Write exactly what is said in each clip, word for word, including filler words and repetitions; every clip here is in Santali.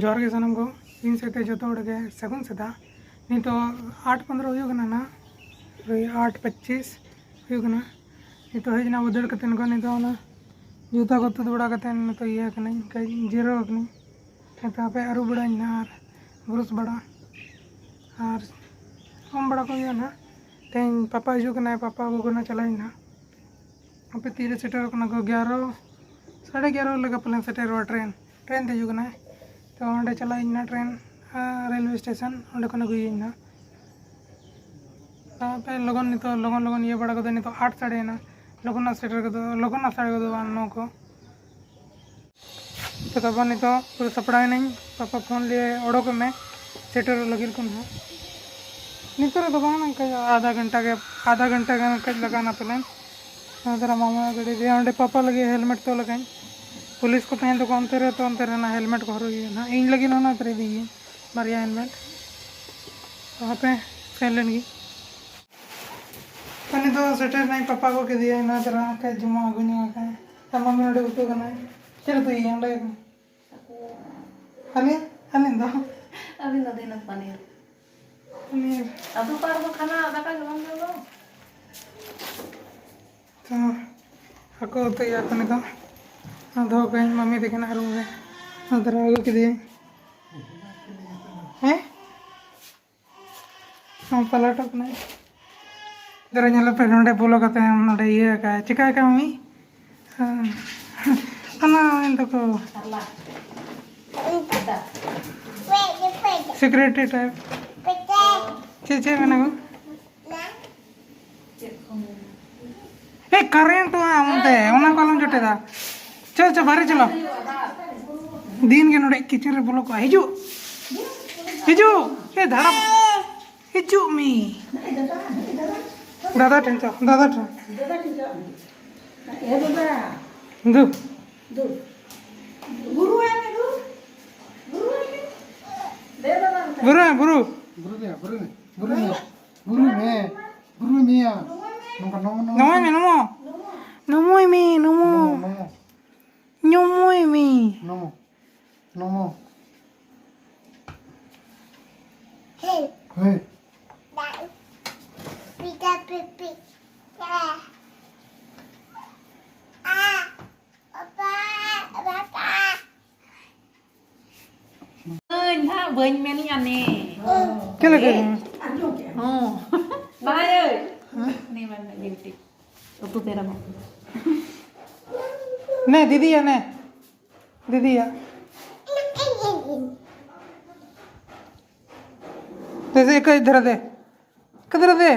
ᱡᱚᱦᱟᱨ ᱜᱮ ᱥᱟᱱᱟᱢ ᱠᱚ, ᱤᱧ ᱥᱮᱫ ᱛᱮ ᱡᱚᱛᱚ ᱦᱚᱲ ᱜᱮ ᱥᱟᱹᱜᱩᱱ ᱥᱮᱛᱟᱜ᱾ ᱱᱤᱛᱚᱜ ᱟᱴ ᱯᱚᱱᱫᱽᱨᱚ ᱦᱩᱭᱩᱜ ᱠᱟᱱᱟ ᱱᱟᱦᱟᱜ, ᱳᱭ ᱟᱴ ᱯᱚᱸᱪᱤᱥ ᱦᱩᱭᱩᱜ ᱠᱟᱱᱟ᱾ ᱱᱤᱛᱚᱜ ᱦᱮᱡ ᱮᱱᱟ ᱵᱟᱹᱫᱟᱹᱲ ᱠᱟᱛᱮ ᱱᱚᱝᱠᱟ ᱱᱤᱛᱚᱜ ᱚᱱᱟ ᱡᱩᱛᱟ ᱠᱚ ᱛᱩᱫ ᱵᱟᱲᱟ ᱠᱟᱛᱮ ᱱᱤᱛᱚᱜ ᱤᱭᱟᱹ ᱠᱟᱹᱱᱟᱹᱧ, ᱠᱟᱹᱡ ᱡᱤᱨᱟᱹᱣ ᱠᱟᱹᱱᱟᱹᱧ᱾ ᱱᱤᱛᱚᱜ ᱦᱟᱯᱮ ᱟᱹᱨᱩᱵ ᱵᱟᱲᱟᱧ ᱱᱟᱦᱟᱜ ᱟᱨ ᱵᱨᱩᱥ ᱵᱟᱲᱟ ᱟᱨ ᱚᱢ ᱵᱟᱲᱟ ᱠᱚ ᱦᱩᱭᱩᱜᱼᱟ ᱱᱟᱦᱟᱜ᱾ ᱛᱮᱦᱮᱧ ᱯᱟᱯᱟ ᱦᱤᱡᱩᱜ ᱠᱟᱱᱟᱭ, ᱯᱟᱯᱟ ᱟᱹᱜᱩ ᱠᱚ ᱱᱟᱦᱟᱜ ᱪᱟᱞᱟᱜ ᱟᱹᱧ ᱱᱟᱦᱟᱜ᱾ ᱦᱟᱯᱮ ᱛᱤᱨᱮ ᱥᱮᱴᱮᱨᱚᱜ ᱠᱟᱱᱟ ᱠᱚ, ᱮᱜᱟᱨᱚ, ᱥᱟᱲᱮ ᱮᱜᱟᱨᱚ ᱞᱮᱠᱟ ᱯᱟᱞᱮᱱ ᱥᱮᱴᱮᱨᱚᱜᱼᱟ ᱴᱨᱮᱱ᱾ ᱴᱨᱮᱱ ᱛᱮ ᱦᱤᱡᱩᱜ ᱠᱟᱱᱟᱭ, ᱛᱚ ᱚᱸᱰᱮ ᱪᱟᱞᱟᱜ ᱟᱹᱧ ᱱᱟᱦᱟᱜ ᱴᱨᱮᱱ, ᱟᱨ ᱨᱮᱞᱣᱮ ᱥᱴᱮᱥᱚᱱ ᱚᱸᱰᱮ ᱠᱷᱚᱱ ᱟᱹᱜᱩᱭᱟᱹᱧ ᱱᱟᱦᱟᱜ᱾ ᱛᱚ ᱦᱟᱯᱮ ᱞᱚᱜᱚᱱ ᱱᱤᱛᱚᱜ, ᱞᱚᱜᱚᱱ ᱞᱚᱜᱚᱱ ᱤᱭᱟᱹ ᱵᱟᱲᱟ ᱠᱟᱛᱮ ᱱᱤᱛᱚᱜ ᱟᱴ ᱥᱟᱲᱮᱭᱮᱱᱟ, ᱞᱚᱜᱚᱱ ᱱᱟᱦᱟᱜ ᱥᱮᱴᱮᱨ ᱜᱚᱫᱚᱜ, ᱞᱚᱜᱚᱱ ᱱᱟᱦᱟᱜ ᱥᱟᱲᱮ ᱜᱚᱫᱚᱜᱼᱟ ᱱᱚᱣᱟ ᱠᱚ᱾ ᱛᱚ ᱛᱟᱨᱯᱚᱨ ᱱᱤᱛᱚᱜ ᱯᱩᱨᱟᱹ ᱥᱟᱯᱲᱟᱣ ᱮᱱᱟᱹᱧ, ᱯᱟᱯᱟ ᱯᱷᱳᱱ ᱞᱮ ᱚᱰᱚᱠᱚᱜ ᱢᱮ, ᱥᱮᱴᱮᱨᱚᱜ ᱞᱟᱹᱜᱤᱫ ᱠᱚ ᱱᱟᱦᱟᱜ᱾ ᱱᱤᱛᱚᱜ ᱨᱮᱫᱚ ᱵᱟᱝ, ᱱᱚᱝᱠᱟ ᱟᱫᱷᱟ ᱜᱷᱚᱱᱴᱟ ᱜᱮ, ᱟᱫᱷᱟ ᱜᱷᱚᱱᱴᱟ ᱜᱟᱱ ᱠᱟᱹᱡ ᱞᱟᱜᱟᱜᱼᱟ ᱯᱟᱞᱮᱱ᱾ ᱚᱱᱟ ᱫᱷᱟᱨᱟ ᱢᱟᱢᱟ ᱜᱟᱹᱰᱤ ᱨᱮ ᱚᱸᱰᱮ ᱯᱟᱯᱟ ᱞᱟᱹᱜᱤᱫ ᱦᱮᱞᱢᱮᱴ ᱛᱚᱞ ᱟᱠᱟᱫᱟᱹᱧ᱾ ᱯᱩᱞᱤᱥ ᱠᱚ ᱛᱟᱦᱮᱱ ᱛᱟᱠᱚ ᱚᱱᱛᱮ ᱨᱮ, ᱛᱚ ᱚᱱᱛᱮ ᱨᱮ ᱚᱱᱟ ᱦᱮᱞᱢᱮᱴ ᱠᱚ ᱦᱚᱨᱚᱜ ᱦᱩᱭᱩᱜᱼᱟ ᱱᱟᱦᱟᱜ᱾ ᱤᱧ ᱞᱟᱹᱜᱤᱫ ᱚᱱᱟ ᱛᱮᱨᱮ ᱤᱫᱤᱭᱟᱹᱧ ᱵᱟᱨᱭᱟ ᱦᱮᱞᱢᱮᱴ᱾ ᱛᱚ ᱦᱟᱯᱮ ᱥᱮᱱ ᱞᱮᱱ ᱜᱮ᱾ ᱛᱚ ᱱᱤᱛᱚᱜ ᱥᱮᱴᱮᱨ ᱮᱱᱟᱹᱧ, ᱯᱟᱯᱟ ᱟᱹᱜᱩ ᱠᱮᱫᱮᱭᱟ, ᱚᱱᱟ ᱛᱮᱨᱟ ᱠᱟᱹᱡ ᱡᱚᱢᱟᱜ ᱟᱹᱜᱩ ᱧᱚᱜ ᱟᱠᱟᱫ᱾ ᱛᱚ ᱢᱟᱢᱤ ᱱᱚᱰᱮ ᱩᱛᱩ ᱠᱟᱱᱟᱭ᱾ ᱪᱮᱫ ᱩᱛᱩ ᱤᱭᱟᱹ ᱚᱸᱰᱮ? ᱟᱹᱞᱤᱧ, ᱟᱹᱞᱤᱧ ᱫᱚ ᱟᱹᱵᱤᱱ ᱫᱚ ᱫᱤᱱᱟᱹᱢ ᱯᱟᱱᱤᱨ᱾ ᱯᱟᱱᱤᱨ᱾ ᱟᱫᱚ ᱚᱠᱟ ᱨᱮᱵᱚ ᱠᱷᱟᱱᱟ, ᱫᱟᱠᱟ ᱜᱮ ᱵᱟᱝ ᱡᱚᱢ ᱫᱚ᱾ ᱛᱚ, ᱟᱠᱚ ᱩᱛᱩᱭᱮᱫᱼᱟ ᱠᱚ ᱱᱤᱛᱚᱜ᱾ ᱟᱫᱚ ᱠᱟᱹᱡ ᱢᱟᱢᱤ ᱛᱟᱹᱠᱤᱱᱟᱜ ᱨᱩᱢ ᱨᱮ᱾ ᱟᱫᱚ ᱟᱹᱜᱩ ᱠᱮᱫᱮᱭᱟᱹᱧ᱾ ᱦᱮᱸ? ᱦᱚᱸ, ᱯᱟᱞᱟᱴᱚᱜ ᱠᱟᱱᱟᱭ᱾ ᱫᱟᱨᱟ ᱧᱮᱞᱚᱜ ᱯᱮ, ᱱᱚᱰᱮ ᱵᱚᱞᱚ ᱠᱟᱛᱮ ᱱᱚᱰᱮ ᱤᱭᱟᱹ ᱟᱠᱟᱫ, ᱪᱤᱠᱟ ᱟᱠᱟᱫ ᱢᱟᱢᱤ? ᱦᱮᱸ᱾ ᱚᱱᱟ ᱢᱮᱱ ᱛᱟᱠᱚ᱾ Security type. ᱪᱮᱫ, ᱪᱮᱫ ᱢᱮᱱᱟ ᱠᱚ? ᱮ, ᱠᱟᱨᱮᱱᱴ ᱚᱱᱛᱮ, ᱚᱱᱟ ᱠᱚ ᱟᱞᱚᱢ ᱡᱚᱴᱮᱫᱟ᱾ ᱪᱚ, ᱪᱚ, ᱵᱟᱦᱨᱮ ᱪᱚᱞᱚ᱾ ᱫᱤᱱ ᱜᱮ ᱱᱚᱰᱮ ᱠᱤᱪᱮᱱ ᱨᱮ ᱵᱚᱞᱚ ᱠᱚᱜᱼᱟ᱾ ᱦᱤᱡᱩᱜ, ᱦᱤᱡᱩᱜ, ᱮ, ᱫᱟᱬᱟ, ᱦᱤᱡᱩᱜ ᱢᱮ᱾ ᱫᱟᱫᱟ ᱴᱷᱮᱱ ᱪᱚ, ᱫᱟᱫᱟ ᱴᱷᱮᱱ᱾ ᱫᱩ᱾ ᱵᱩᱨᱩ, ᱵᱩᱨᱩ᱾ ᱵᱩᱨᱩ ᱢᱮ, ᱵᱩᱨᱩ᱾ ᱵᱩᱨᱩ ᱢᱮ, ᱵᱩᱨᱩ ᱢᱮ᱾ ᱵᱩᱨᱩ ᱢᱮ᱾ ᱵᱩᱨᱩ ᱢᱮᱭᱟ᱾ ᱱᱚᱝᱠᱟ ᱱᱚᱢᱚ, ᱱᱚᱢᱚ᱾ ᱱᱚᱢᱚᱭ ᱢᱮ, ᱱᱚᱢᱚ᱾ ᱱᱚᱢᱚ, ᱱᱚᱢᱚ᱾ ᱱᱚᱢᱚᱭ ᱢᱮ᱾ ᱱᱚᱢᱚ᱾ ᱱᱚᱢᱚ᱾ ᱵᱟᱹᱧ ᱢᱮᱱᱮᱜᱼᱟ ᱱᱮ᱾ ᱪᱮᱫ ᱞᱮᱠᱟ? ᱦᱚᱸ᱾ ᱵᱟᱭ ᱟᱹᱭ᱾ ᱦᱮᱸ? ᱱᱮ ᱵᱟᱝ ᱵᱟᱝ ᱵᱤᱭᱩᱴᱤ᱾ ᱩᱛᱩ ᱛᱮ ᱨᱟᱢᱟ᱾ ᱱᱮ ᱫᱤᱫᱤᱭᱟ ᱱᱮ᱾ ᱫᱤᱫᱤᱭᱟ᱾ ᱫᱤᱫᱤ ᱠᱟᱹᱡ ᱫᱷᱟᱨᱟ ᱫᱮ᱾ ᱠᱟᱹᱡ ᱫᱷᱟᱨᱟ ᱫᱮ᱾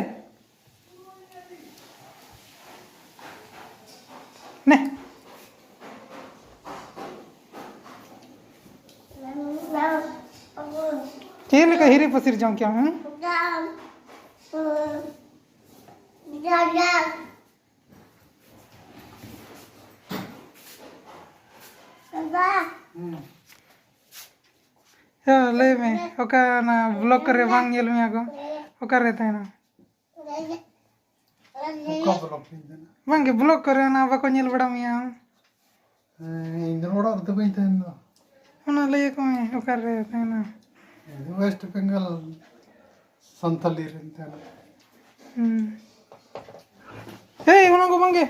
ᱱᱮ᱾ ᱪᱮᱫ ᱞᱮᱠᱟ ᱦᱤᱨᱤ ᱯᱟᱹᱥᱤᱨ ᱡᱚᱝ ᱠᱮᱭᱟᱢ, ᱦᱮᱸ? ᱦᱮᱸ, ᱞᱟᱹᱭ ᱢᱮ, ᱚᱠᱟ ᱚᱱᱟ ᱵᱞᱚᱜ ᱠᱚᱨᱮ ᱵᱟᱝ ᱧᱮᱞ ᱢᱮᱭᱟ ᱠᱚ? ᱚᱠᱟᱨᱮ ᱛᱟᱦᱮᱱᱟ? ᱚᱠᱟ ᱵᱞᱚᱜ ᱨᱤᱧ ᱛᱟᱦᱮᱱᱟ? ᱵᱟᱝᱜᱮ, ᱵᱞᱚᱜ ᱠᱚᱨᱮ ᱚᱱᱟ ᱵᱟᱠᱚ ᱧᱮᱞ ᱵᱟᱲᱟ ᱢᱮᱭᱟ ᱟᱢ? ᱦᱮᱸ, ᱤᱧ ᱫᱚ ᱚᱲᱟᱜ ᱨᱮᱫᱚ ᱵᱟᱹᱧ ᱛᱟᱦᱮᱱ ᱫᱚ᱾ ᱚᱱᱟ ᱞᱟᱹᱭ ᱟᱠᱚ ᱢᱮ, ᱚᱠᱟᱨᱮ ᱛᱟᱦᱮᱱᱟ? ᱤᱧ ᱫᱚ ᱳᱭᱮᱥᱴ ᱵᱮᱝᱜᱚᱞ ᱥᱟᱱᱛᱟᱞᱤ ᱨᱮᱧ ᱛᱟᱦᱮᱱᱟ᱾ ᱦᱩᱸ᱾ ᱮᱭ, ᱚᱱᱟ ᱠᱚ ᱵᱟᱝᱜᱮ᱾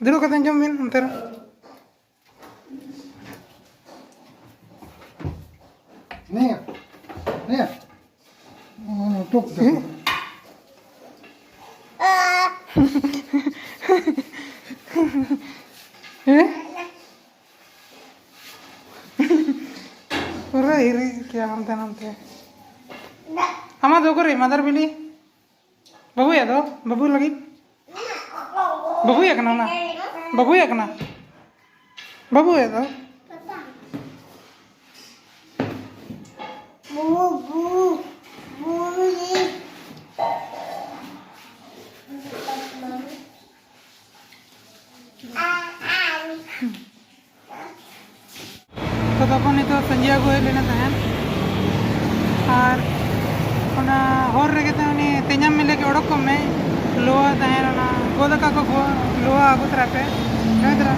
ᱫᱩᱲᱩᱵ ᱠᱟᱛᱮ ᱡᱚᱢ ᱵᱤᱱ ᱚᱱᱛᱮ ᱨᱮ᱾ ᱱᱤᱭᱟᱹ, ᱱᱤᱭᱟᱹ᱾ ᱚ, ᱴᱩᱠ ᱴᱩᱠ᱾ ᱦᱮᱸ? ᱯᱩᱨᱟᱹ ᱦᱤᱨᱤ ᱠᱮᱭᱟ ᱦᱟᱱᱛᱮ ᱱᱟᱱᱛᱮ᱾ ᱟᱢᱟᱜ ᱫᱚ ᱚᱠᱟᱨᱮ ᱢᱟᱫᱟᱨ ᱵᱤᱞᱤ? ᱵᱟᱹᱵᱩᱭᱟᱜ ᱫᱚ? ᱵᱟᱹᱵᱩ ᱞᱟᱹᱜᱤᱫ? ᱵᱟᱹᱵᱩᱭᱟᱜ ᱠᱟᱱᱟ ᱚᱱᱟ? ᱵᱟᱹᱵᱩᱭᱟᱜ ᱠᱟᱱᱟ? ᱵᱟᱹᱵᱩᱭᱟᱜ ᱫᱚ? ᱛᱚ ᱛᱟᱨᱯᱚᱨ ᱱᱤᱛᱚᱜ ᱥᱟᱹᱧᱡᱤ ᱟᱹᱜᱩ ᱦᱩᱭ ᱞᱮᱱᱟ ᱛᱟᱦᱮᱸᱫ, ᱟᱨ ᱚᱱᱟ ᱦᱚᱨ ᱨᱮᱜᱮ ᱛᱟᱦᱮᱸ ᱩᱱᱤ ᱛᱮᱧᱟᱢ ᱢᱮᱱ ᱞᱮᱫ ᱜᱮ, "ᱚᱰᱚᱠ ᱠᱚᱜ ᱢᱮ, ᱞᱳᱣᱟ ᱛᱟᱦᱮᱸᱱ ᱚᱱᱟ ᱜᱚ ᱫᱟᱠᱟ ᱠᱚ ᱜᱚ-, ᱞᱳᱣᱟ ᱟᱹᱜᱩ ᱛᱚᱨᱟᱭ ᱯᱮ, ᱱᱩᱭ ᱫᱷᱟᱨᱟ᱾"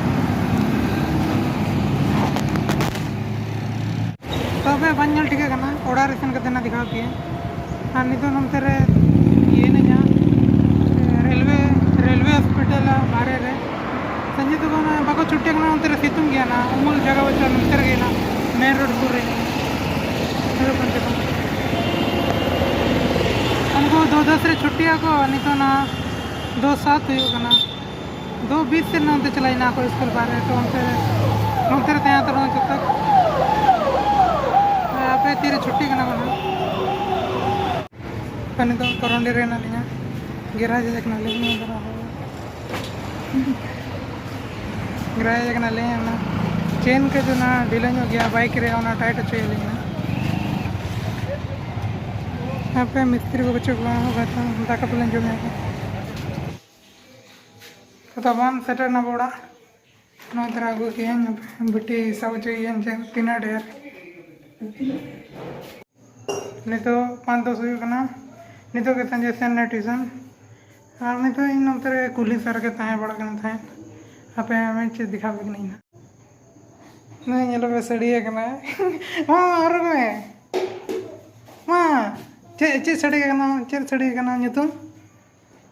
ᱛᱚᱵᱮ ᱵᱟᱝ ᱧᱮᱞ ᱴᱷᱤᱠᱟᱹᱜ ᱠᱟᱱᱟ, ᱚᱲᱟᱜ ᱨᱮ ᱥᱮᱱ ᱠᱟᱛᱮ ᱱᱟ ᱫᱮᱠᱷᱟᱣ ᱯᱮᱭᱟ᱾ ᱟᱨ ᱱᱤᱛᱚᱜ ᱱᱚᱱᱛᱮ ᱨᱮ ᱤᱭᱟᱹ ᱦᱮᱱᱟᱹᱧᱟ, ᱨᱮᱞᱣᱮ, ᱨᱮᱞᱣᱮ ᱦᱚᱥᱯᱤᱴᱟᱞ ᱵᱟᱦᱨᱮ ᱨᱮ᱾ ᱥᱟᱹᱧᱡᱤᱛ ᱛᱟᱠᱚ ᱚᱱᱟ ᱵᱟᱠᱚ ᱪᱷᱩᱴᱤ ᱠᱟᱱᱟ, ᱚᱱᱛᱮ ᱨᱮ ᱥᱤᱛᱩᱝ ᱜᱮᱭᱟ ᱱᱟ, ᱩᱢᱩᱞ ᱡᱟᱭᱜᱟ ᱵᱟᱹᱪᱩᱜᱼᱟ, ᱱᱚᱱᱛᱮ ᱨᱮᱜᱮ ᱦᱮᱱᱟᱜ᱾ ᱢᱮᱱ ᱨᱳᱰ ᱥᱩᱨ ᱨᱮ ᱦᱩᱭᱩᱜ ᱠᱟᱱ ᱛᱟᱠᱚᱣᱟ᱾ ᱩᱱᱠᱩ ᱫᱩ ᱫᱚᱥ ᱨᱮ ᱪᱷᱩᱴᱤᱜ ᱟᱠᱚ, ᱱᱤᱛᱚᱜ ᱱᱟ ᱫᱩ ᱥᱟᱛ ᱦᱩᱭᱩᱜ ᱠᱟᱱᱟ᱾ ᱫᱩ ᱵᱤᱥ ᱥᱮᱫ ᱱᱚᱱᱛᱮ ᱪᱟᱞᱟᱣ ᱮᱱᱟ ᱠᱚ ᱥᱠᱩᱞ ᱵᱟᱨᱦᱮ, ᱛᱚ ᱚᱱᱛᱮ ᱨᱮ, ᱱᱚᱱᱛᱮ ᱨᱮ ᱛᱟᱦᱮᱸ ᱦᱟᱛᱟᱲ ᱡᱚᱛᱚ᱾ ᱟᱯᱮ ᱛᱤᱨᱮ ᱪᱷᱩᱴᱤ ᱠᱟᱱᱟ ᱠᱚ ᱱᱟᱦᱟᱜ? ᱛᱚ ᱱᱤᱛᱚᱜ ᱠᱚᱨᱚᱱᱰᱤ ᱨᱮ ᱦᱮᱱᱟᱜ ᱞᱤᱧᱟ, ᱜᱮᱨᱟᱡᱽ ᱦᱮᱡ ᱠᱟᱱᱟᱞᱤᱧ᱾ ᱱᱤᱭᱟᱹ ᱫᱷᱟᱨᱟ ᱦᱚᱸ ᱜᱮᱨᱟᱡᱽ ᱦᱮᱡ ᱠᱟᱱᱟᱞᱤᱧ, ᱚᱱᱟ ᱪᱮᱱ ᱠᱚ ᱡᱮ ᱚᱱᱟ ᱰᱷᱤᱞᱟᱹ ᱧᱚᱜ ᱜᱮᱭᱟ ᱵᱟᱭᱤᱠ ᱨᱮ, ᱚᱱᱟ ᱴᱟᱭᱤᱴ ᱦᱚᱪᱚᱭᱟᱞᱤᱧ ᱱᱟᱦᱟᱜ᱾ ᱦᱟᱯᱮ ᱢᱤᱥᱛᱨᱤ ᱠᱚ ᱵᱟᱹᱪᱩᱜ ᱠᱚᱣᱟ, ᱦᱚᱸ ᱵᱟᱭ ᱛᱟᱦᱮᱸ, ᱫᱟᱠᱟ ᱯᱟᱞᱮᱧ ᱡᱚᱢᱮᱫ ᱠᱚ᱾ ᱛᱚ ᱛᱟᱵᱚᱱ ᱥᱮᱴᱮᱨ ᱮᱱᱟ ᱵᱚ ᱚᱲᱟᱜ᱾ ᱱᱚᱣᱟ ᱫᱷᱟᱨᱟ ᱟᱹᱜᱩ ᱠᱮᱜᱼᱟᱹᱧ, ᱵᱤᱴᱤ ᱥᱟᱵ ᱦᱚᱪᱚᱭᱮᱭᱟᱹᱧ ᱡᱮ ᱛᱤᱱᱟᱹᱜ ᱰᱷᱮᱨ᱾ ᱱᱤᱛᱚᱜ ᱯᱟᱸᱪ ᱫᱚᱥ ᱦᱩᱭᱩᱜ ᱠᱟᱱᱟ᱾ ᱱᱤᱛᱚᱜ ᱜᱮ ᱥᱟᱸᱡᱮ ᱥᱮᱱ ᱱᱟ ᱴᱤᱭᱩᱥᱚᱱ᱾ ᱟᱨ ᱱᱤᱛᱚᱜ ᱤᱧ ᱱᱚᱛᱮ ᱨᱮ ᱠᱩᱞᱦᱤ ᱥᱮᱫ ᱨᱮᱜᱮ ᱛᱟᱦᱮᱸ ᱵᱟᱲᱟᱜ ᱠᱟᱱ ᱛᱟᱦᱮᱸᱫ᱾ ᱦᱟᱯᱮ ᱟᱢᱮ ᱪᱮᱫ ᱫᱮᱠᱷᱟᱣ ᱟᱯᱮ ᱠᱟᱹᱱᱟᱹᱧ ᱱᱟᱦᱟᱜ᱾ ᱱᱩᱭ ᱧᱮᱞᱚᱜ ᱯᱮ ᱥᱟᱹᱲᱤᱭᱟᱹ ᱠᱟᱱᱟᱭ᱾ ᱢᱟ, ᱢᱟ, ᱦᱚᱨᱚᱜᱽ ᱢᱮ᱾ ᱢᱟ, ᱪᱮᱫ, ᱪᱮᱫ ᱥᱟᱹᱲᱤ ᱠᱟᱱᱟ? ᱪᱮᱫ ᱥᱟᱹᱲᱤ ᱠᱟᱱᱟ ᱧᱩᱛᱩᱢ?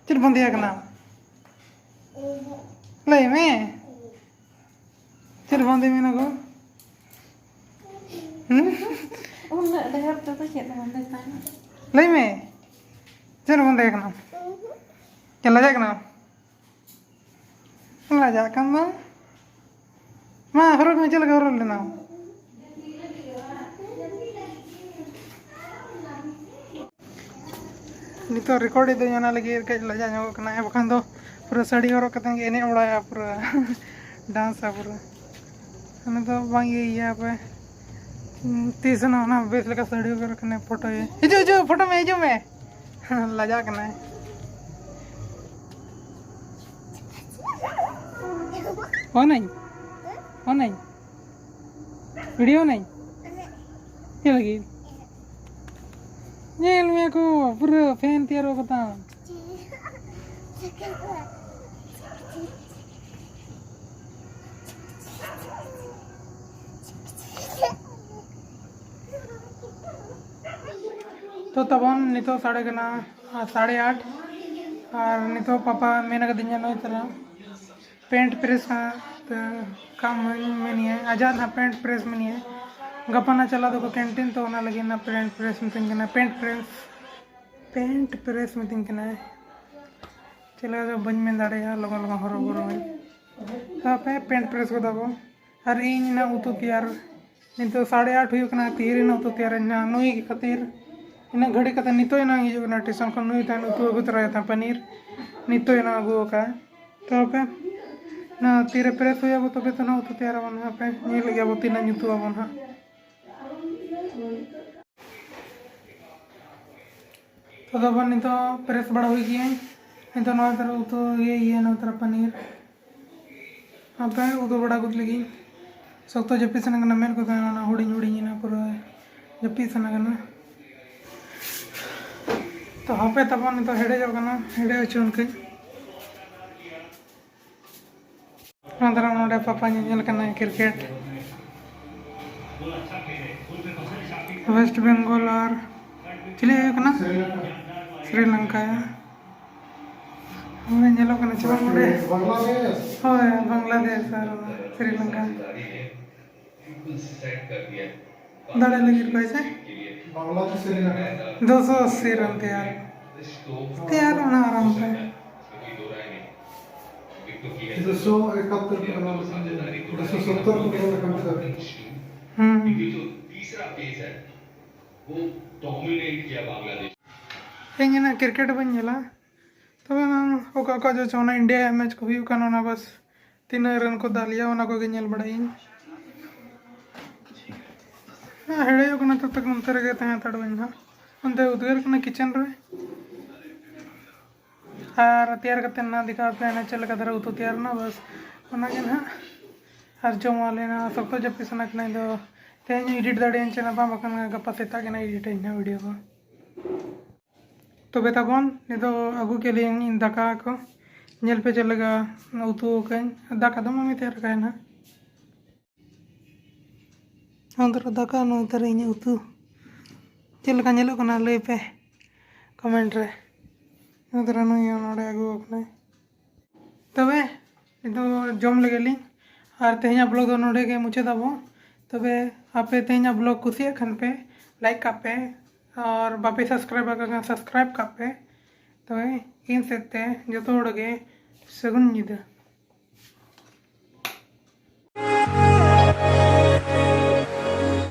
ᱪᱮᱫ ᱵᱟᱸᱫᱮᱭᱟ ᱠᱟᱱᱟ? ᱞᱟᱹᱭ ᱢᱮ᱾ ᱪᱮᱫ ᱵᱟᱸᱫᱮ ᱢᱮᱱᱟ ᱠᱚ? ᱦᱩᱸ? ᱩᱱᱟᱹᱜ ᱰᱷᱮᱨ ᱛᱮᱫᱚ ᱪᱮᱫ ᱵᱟᱸᱫᱮ ᱛᱟᱦᱮᱱᱟ? ᱞᱟᱹᱭ ᱢᱮ᱾ ᱪᱮᱫ ᱵᱟᱸᱫᱮ ᱠᱟᱱᱟ? ᱪᱮᱫ ᱞᱟᱡᱟᱜ ᱠᱟᱱᱟ? ᱞᱟᱡᱟᱜ ᱠᱟᱱ ᱫᱚ᱾ ᱢᱟ, ᱦᱚᱨᱚᱜ ᱢᱮ, ᱪᱮᱫ ᱞᱮᱠᱟ ᱦᱚᱨᱚᱜ ᱞᱮᱱᱟ? ᱱᱤᱛᱚᱜ ᱨᱮᱠᱚᱨᱰ ᱮᱫᱟᱹᱧ, ᱚᱱᱟ ᱞᱟᱹᱜᱤᱫ ᱠᱟᱹᱡ ᱞᱟᱡᱟᱣ ᱧᱚᱜᱚᱜ ᱠᱟᱱᱟ, ᱵᱟᱠᱷᱟᱱ ᱫᱚ ᱯᱩᱨᱟᱹ ᱥᱟᱹᱲᱤ ᱦᱚᱨᱚᱜ ᱠᱟᱛᱮ ᱜᱮ ᱮᱱᱮᱡ ᱵᱟᱲᱟᱭᱟ, ᱯᱩᱨᱟᱹ ᱰᱟᱱᱥᱟ ᱯᱩᱨᱟᱹ᱾ ᱚᱱᱟ ᱫᱚ ᱵᱟᱝ ᱤᱭᱟᱹᱭᱟ ᱯᱮ᱾ ᱛᱤᱥ ᱦᱚᱸ ᱚᱱᱟ ᱵᱮᱥ ᱞᱮᱠᱟ ᱥᱟᱹᱲᱤ ᱦᱚᱨᱚᱜ ᱠᱟᱛᱮ ᱯᱷᱳᱴᱳᱭᱟ᱾ ᱦᱤᱡᱩᱜ, ᱦᱤᱡᱩᱜ, ᱯᱷᱳᱴᱳ ᱢᱮ, ᱦᱤᱡᱩᱜ ᱢᱮ᱾ ᱞᱟᱡᱟᱜ ᱠᱟᱱᱟᱭ᱾ ᱚᱱᱟᱧ, ᱚᱱᱟᱧ᱾ ᱵᱷᱤᱰᱤᱭᱳ ᱱᱟᱹᱧ? ᱪᱮᱫ ᱞᱟᱹᱜᱤᱫ? ᱧᱮᱞ ᱢᱮᱭᱟ ᱠᱚ, ᱯᱩᱨᱟᱹ ᱯᱷᱮᱱ ᱛᱮᱭᱟᱨᱚᱜ ᱠᱟᱛᱟᱢ᱾ ᱛᱚ ᱛᱟᱵᱚᱱ ᱱᱤᱛᱚᱜ ᱥᱟᱲᱮ ᱠᱟᱱᱟ, ᱟᱨ ᱥᱟᱲᱮ ᱟᱴ, ᱟᱨ ᱱᱤᱛᱚᱜ ᱯᱟᱯᱟ ᱢᱮᱱ ᱠᱟᱫᱤᱧᱟ ᱱᱩᱭ ᱛᱟᱨᱟ ᱯᱮᱱᱴ ᱯᱨᱮᱥ ᱦᱟᱸᱜ, ᱛᱚ ᱠᱟᱢ ᱢᱮᱱᱟᱭᱟ, ᱟᱡᱟᱜ ᱦᱟᱸᱜ ᱯᱮᱱᱴ ᱯᱨᱮᱥ ᱢᱮᱱᱟᱭᱟ᱾ ᱜᱟᱯᱟ ᱱᱟ ᱪᱟᱞᱟᱣ ᱫᱚᱠᱚ ᱠᱮᱱᱴᱤᱱ, ᱛᱚ ᱚᱱᱟ ᱞᱟᱹᱜᱤᱫ ᱱᱟ ᱯᱮᱱᱴ ᱯᱨᱮᱥ ᱢᱤᱛᱟᱹᱧ ᱠᱟᱱᱟ, ᱯᱮᱱᱴ ᱯᱨᱮᱥ, ᱯᱮᱱᱴ ᱯᱨᱮᱥ ᱢᱤᱛᱟᱹᱧ ᱠᱟᱱᱟᱭ᱾ ᱪᱮᱫ ᱞᱮᱠᱟ ᱪᱚ ᱵᱟᱹᱧ ᱢᱮᱱ ᱫᱟᱲᱮᱭᱟᱜᱼᱟ, ᱞᱚᱜᱚᱱ ᱞᱚᱜᱚᱱ ᱦᱚᱨᱚᱵᱚᱨᱚ᱾ ᱛᱚ ᱦᱟᱯᱮ ᱯᱮᱱᱴ ᱯᱨᱮᱥ ᱜᱚᱫᱟ ᱵᱚ᱾ ᱟᱨ ᱤᱧ ᱱᱟ ᱩᱛᱩ ᱛᱮᱭᱟᱨ, ᱱᱤᱛᱚᱜ ᱥᱟᱲᱮ ᱟᱴ ᱦᱩᱭᱩᱜ ᱠᱟᱱᱟ, ᱛᱤᱨᱮ ᱱᱟ ᱩᱛᱩ ᱛᱮᱭᱟᱨᱟᱹᱧ ᱱᱟ, ᱱᱩᱭ ᱠᱷᱟᱹᱛᱤᱨ ᱤᱱᱟᱹᱜ ᱜᱷᱟᱹᱲᱤ ᱠᱟᱛᱮ ᱱᱤᱛᱚᱜ ᱮᱱᱟᱝ ᱦᱤᱡᱩᱜ ᱠᱟᱱᱟ ᱴᱮᱥᱚᱱ ᱠᱷᱚᱱ, ᱱᱩᱭ ᱛᱟᱦᱮᱱ ᱩᱛᱩ ᱟᱹᱜᱩ ᱛᱚᱨᱟᱭᱟ ᱛᱟᱦᱮᱸ ᱯᱟᱱᱤᱨ, ᱱᱤᱛᱚᱜ ᱮᱱᱟᱝ ᱟᱹᱜᱩ ᱟᱠᱟᱫ᱾ ᱛᱚ ᱦᱟᱯᱮ ᱱᱟ ᱛᱤᱨᱮ ᱯᱨᱮᱥ ᱦᱩᱭᱩᱜᱼᱟ ᱵᱚ, ᱛᱚᱵᱮ ᱛᱚ ᱱᱟ ᱩᱛᱩ ᱛᱮᱭᱟᱨᱟᱵᱚᱱ ᱦᱟᱸᱜ᱾ ᱦᱟᱯᱮ ᱧᱮᱞ ᱜᱮᱭᱟ ᱵᱚ ᱛᱤᱱᱟᱹᱜ ᱧᱩᱛᱩ ᱟᱵᱚᱱ ᱦᱟᱸᱜ᱾ ᱛᱚ ᱛᱟᱵᱚᱱ ᱱᱤᱛᱚᱜ ᱯᱨᱮᱥ ᱵᱟᱲᱟ ᱦᱩᱭ ᱜᱮᱭᱟ᱾ ᱱᱤᱛᱚᱜ ᱱᱚᱣᱟ ᱛᱟᱨᱟ ᱩᱛᱩ ᱤᱭᱟᱹ ᱤᱭᱟᱹ ᱱᱚᱣᱟ ᱛᱟᱨᱟ ᱯᱟᱱᱤᱨ᱾ ᱦᱟᱯᱮ ᱩᱛᱩ ᱵᱟᱲᱟ ᱜᱚᱫ ᱞᱮᱜᱤᱧ᱾ ᱥᱚᱠᱛᱚ ᱡᱟᱹᱯᱤᱫ ᱥᱟᱱᱟ ᱠᱟᱱᱟ, ᱢᱮᱫ ᱠᱚ ᱛᱟᱦᱮᱸ ᱚᱱᱟ ᱦᱩᱰᱤᱧ ᱦᱩᱰᱤᱧ ᱮᱱᱟ, ᱯᱩᱨᱟᱹ ᱡᱟᱹᱯᱤᱫ ᱥᱟᱱᱟ ᱠᱟᱱᱟ᱾ ᱛᱚ ᱦᱟᱯᱮ ᱛᱟᱵᱚᱱ ᱱᱤᱛᱚᱜ ᱦᱮᱰᱮᱡᱚᱜ ᱠᱟᱱᱟ, ᱦᱮᱰᱮᱡ ᱦᱚᱪᱚ ᱠᱟᱹᱧ᱾ ᱚᱱᱟ ᱫᱷᱟᱨᱟ ᱱᱚᱰᱮ ᱯᱟᱯᱟ ᱧᱮᱧᱮᱞ ᱠᱟᱱᱟᱭ ᱠᱨᱤᱠᱮᱴ᱾ ᱣᱮᱥᱴ ᱵᱮᱝᱜᱚᱞ ᱟᱨ ᱪᱤᱞᱤ ᱦᱩᱭᱩᱜ ᱠᱟᱱᱟ? ᱥᱨᱤᱞᱚᱝᱠᱟ᱾ ᱦᱳᱭ, ᱧᱮᱞᱚᱜ ᱠᱟᱱᱟ ᱪᱮ ᱵᱟᱝ ᱚᱸᱰᱮ? ᱵᱟᱝᱞᱟᱫᱮᱥ᱾ ᱦᱳᱭ, ᱵᱟᱝᱞᱟᱫᱮᱥ ᱟᱨ ᱥᱨᱤᱞᱚᱝᱠᱟ᱾ ᱫᱟᱲᱮ ᱞᱟᱹᱜᱤᱫ ᱠᱚ ᱥᱮ ᱵᱟᱝᱞᱟᱫᱮᱥ ᱨᱮᱱᱟᱜ ᱫᱩᱥᱚ ᱟᱥᱤ ᱨᱟᱱ ᱛᱮᱭᱟᱨ, ᱛᱮᱭᱟᱨ ᱚᱱᱟ ᱟᱨᱟᱢ ᱛᱮ᱾ ᱫᱩᱥᱚ ᱮᱠᱟᱛᱛᱳᱨ ᱠᱚ ᱨᱟᱱ, ᱫᱩᱥᱚ ᱥᱚᱛᱛᱚᱨ ᱠᱚ ᱨᱟᱱ ᱠᱟᱱ ᱛᱟᱦᱮᱸᱫ᱾ ᱦᱩᱸ᱾ ᱤᱧ ᱮᱱᱟ ᱠᱨᱤᱠᱮᱴ ᱵᱟᱹᱧ ᱧᱮᱞᱟ, ᱛᱚᱵᱮ ᱚᱱᱟ ᱚᱠᱟ ᱚᱠᱟ ᱡᱚ ᱪᱚ ᱚᱱᱟ ᱤᱱᱰᱤᱭᱟ ᱢᱮᱪ ᱠᱚ ᱦᱩᱭᱩᱜ ᱠᱟᱱ, ᱚᱱᱟ ᱵᱟᱥ ᱛᱤᱱᱟᱹᱜ ᱨᱟᱱ ᱠᱚ ᱫᱟᱞᱮᱭᱟ, ᱚᱱᱟ ᱠᱚᱜᱮ ᱧᱮᱞ ᱵᱟᱲᱟᱭᱟᱹᱧ᱾ ᱦᱮᱸ, ᱦᱮᱲᱮᱭᱚᱜ ᱠᱟᱱᱟ, ᱛᱚ ᱛᱟᱠ ᱱᱚᱱᱛᱮ ᱨᱮᱜᱮ ᱛᱟᱦᱮᱸ ᱦᱟᱛᱟᱲ ᱵᱟᱹᱧ ᱦᱟᱸᱜ᱾ ᱚᱱᱛᱮ ᱩᱫᱽᱜᱟᱹᱨ ᱠᱟᱱᱟ ᱠᱤᱪᱮᱱ ᱨᱮ᱾ ᱟᱨ ᱛᱮᱭᱟᱨ ᱠᱟᱛᱮ ᱱᱟᱦᱟᱜ ᱫᱮᱠᱷᱟᱣ ᱯᱮ ᱦᱟᱸᱜ ᱪᱮᱫ ᱞᱮᱠᱟ ᱫᱷᱟᱨᱟ ᱩᱛᱩ ᱛᱮᱭᱟᱨ ᱮᱱᱟ, ᱵᱟᱥ ᱚᱱᱟᱜᱮ ᱱᱟᱦᱟᱜ᱾ ᱟᱨ ᱡᱚᱢ ᱟᱞᱮ ᱱᱟᱦᱟᱜ, ᱥᱚᱠᱛᱚ ᱡᱟᱹᱯᱤᱫ ᱥᱟᱱᱟ ᱠᱟᱱᱟ᱾ ᱤᱧ ᱫᱚ ᱛᱮᱦᱮᱧ ᱤᱧ ᱮᱰᱤᱴ ᱫᱟᱲᱮᱭᱟᱜᱼᱟᱹᱧ ᱪᱮ ᱵᱟᱝ, ᱵᱟᱠᱷᱟᱱ ᱜᱟᱯᱟ ᱥᱮᱛᱟᱜ ᱜᱮ ᱱᱟᱦᱟᱜ ᱮᱰᱤᱴ ᱟᱹᱧ ᱱᱟᱦᱟᱜ ᱵᱷᱤᱰᱤᱭᱳ ᱠᱚ᱾ ᱛᱚᱵᱮ ᱛᱟᱵᱚᱱ ᱱᱤᱛᱚᱜ ᱟᱹᱜᱩ ᱠᱮᱫ ᱞᱤᱧ ᱫᱟᱠᱟ ᱠᱚ, ᱧᱮᱞ ᱯᱮ ᱪᱮᱫ ᱞᱮᱠᱟ ᱩᱛᱩ ᱟᱠᱟᱫᱟᱹᱧ᱾ ᱫᱟᱠᱟ ᱫᱚ ᱢᱟᱢᱤ ᱛᱮᱭᱟᱨ ᱟᱠᱟᱫᱟᱭ ᱱᱟᱦᱟᱜ᱾ ᱱᱚᱣᱟ ᱫᱷᱟᱨᱟ ᱫᱟᱠᱟ, ᱱᱚᱣᱟ ᱫᱷᱟᱨᱟ ᱤᱧᱟᱹᱜ ᱩᱛᱩ᱾ ᱪᱮᱫ ᱞᱮᱠᱟ ᱧᱮᱞᱚᱜ ᱠᱟᱱᱟ ᱞᱟᱹᱭ ᱯᱮ ᱠᱚᱢᱮᱱᱴ ᱨᱮ᱾ ᱱᱚᱣᱟ ᱫᱷᱟᱨᱟ ᱱᱩᱭ ᱦᱚᱸ ᱱᱚᱰᱮ ᱟᱹᱜᱩ ᱟᱠᱟᱱᱟᱭ᱾ ᱛᱚᱵᱮ ᱱᱤᱛᱚᱜ ᱡᱚᱢ ᱞᱮᱜᱮ ᱞᱤᱧ, ᱟᱨ ᱛᱮᱦᱮᱧᱟᱜ ᱵᱞᱚᱜ ᱫᱚ ᱱᱚᱰᱮ ᱜᱮ ᱢᱩᱪᱟᱹᱫ ᱟᱵᱚ᱾ ᱛᱚᱵᱮ ᱟᱯᱮ ᱛᱮᱦᱮᱧᱟᱜ ᱵᱞᱚᱜ ᱠᱩᱥᱤᱭᱟᱜ ᱠᱷᱟᱱ ᱯᱮ ᱞᱟᱭᱤᱠ ᱠᱟᱜ ᱯᱮ, ᱟᱨ ᱵᱟᱯᱮ ᱥᱟᱵᱥᱠᱨᱟᱭᱤᱵ ᱟᱠᱟᱫ ᱠᱷᱟᱱ ᱥᱟᱵᱥᱠᱨᱟᱭᱤᱵ ᱠᱟᱜ ᱯᱮ᱾ ᱛᱚᱵᱮ ᱤᱧ ᱥᱮᱫ ᱛᱮ ᱡᱚᱛᱚ ᱦᱚᱲ ᱜᱮ ᱥᱟᱹᱜᱩᱱ ᱧᱤᱫᱟᱹ᱾